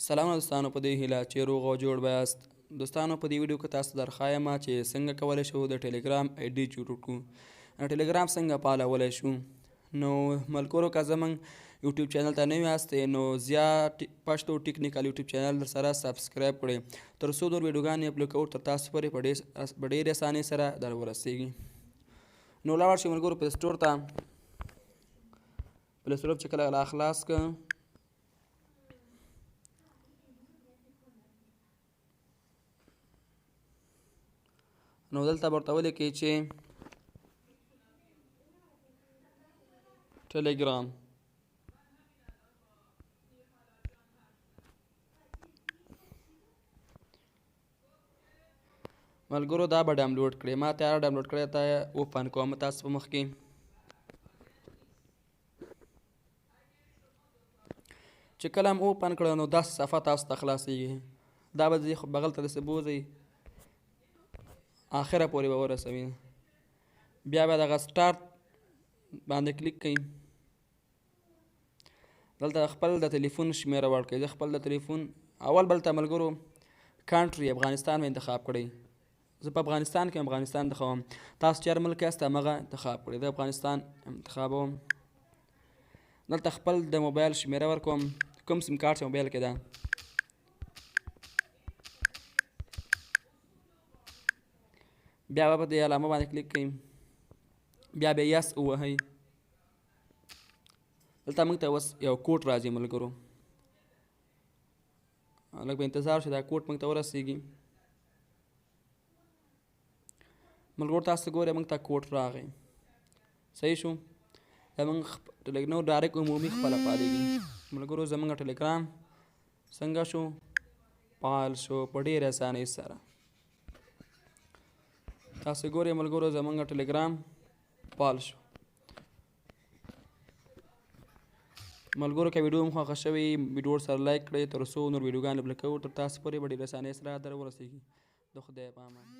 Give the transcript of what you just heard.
سلام دوستانو، په دې هیله چې روغ او جوړ به یاست. دوستانو، په دې ویډیو کې تاسو درښایم چې څنګه کولی شو د ټلګرام آی ډي جوړ کړو، ټلګرام څنګه فعالولی شو. نو ملګرو، که زمونږ یوټیوب چینل ته نوي یاست، نو ضیا پښتو ټیکنیکل یوټیوب چینل در سره سبسکرایب کړئ، تر څو نور ویډیوګانې اپلوډ کوو تر تاسو پورې په ډېرې اسانۍ سره در ورسېږي. نو لاړ شئ ملګرو پلی سټور ته. پلی سټور چې کله لا خلاص که، نو دلته به ورته ولیکئ چې ټلګرام. ملګرو، دا به ډاونلوډ کړئ. ما تیاره ډاونلوډ کړی، ته اوپن کوم تاسو په مخ کې. چې کله هم اوپن کړه، نو داسې صفحه تاسو ته خلاصېږي. دا به دې بغل ته داسې بوځئ، آخره پورې به ورسوي. بیا به دغه سټارټ باندې کلیک کړئ. دلته خپل د ټلیفون شمېره ورکړئ. زه خپل د ټلیفون اول بل ته ملګرو کانټري افغانستان مې انتخاب کړئ. زه په افغانستان کې افغانستان انتخابوم، تاسو چې هر ملک یاست همغه انتخاب کړئ. زه افغانستان انتخابوم. دلته خپل د موبایل شمېره ورکوم، کوم سیم کارت چې موبایل کې ده. بیا به په دې علامه باندې کلیک کړئ، بیا به یس ووهئ. دلته موږ ته اوس یو کوډ راځي ملګرو، لږ به انتظار شو دا کوډ موږ ته ورسېږي. ملګرو، تاسو ګورئ موږ ته کوډ راغی، صحیح شو. زمونږ نو ډایرکټ عمومي خپله فعالېږي. ملګرو، زمونږ ټلګرام څنګه شو؟ فعال شو په ډېرې اسانۍ سره. تاسو ګورئ ملګرو، زمونږ ټلګرام فعال شو. ملګرو، که ویډیو مو خوښه شوې، ویډیو سره لایک کړئ، تر څو نور ویډیوګانې اپلوډ کوو تر تاسو پورې به ډېرې اسانۍ سره در ورسېږي. د خدای په امان.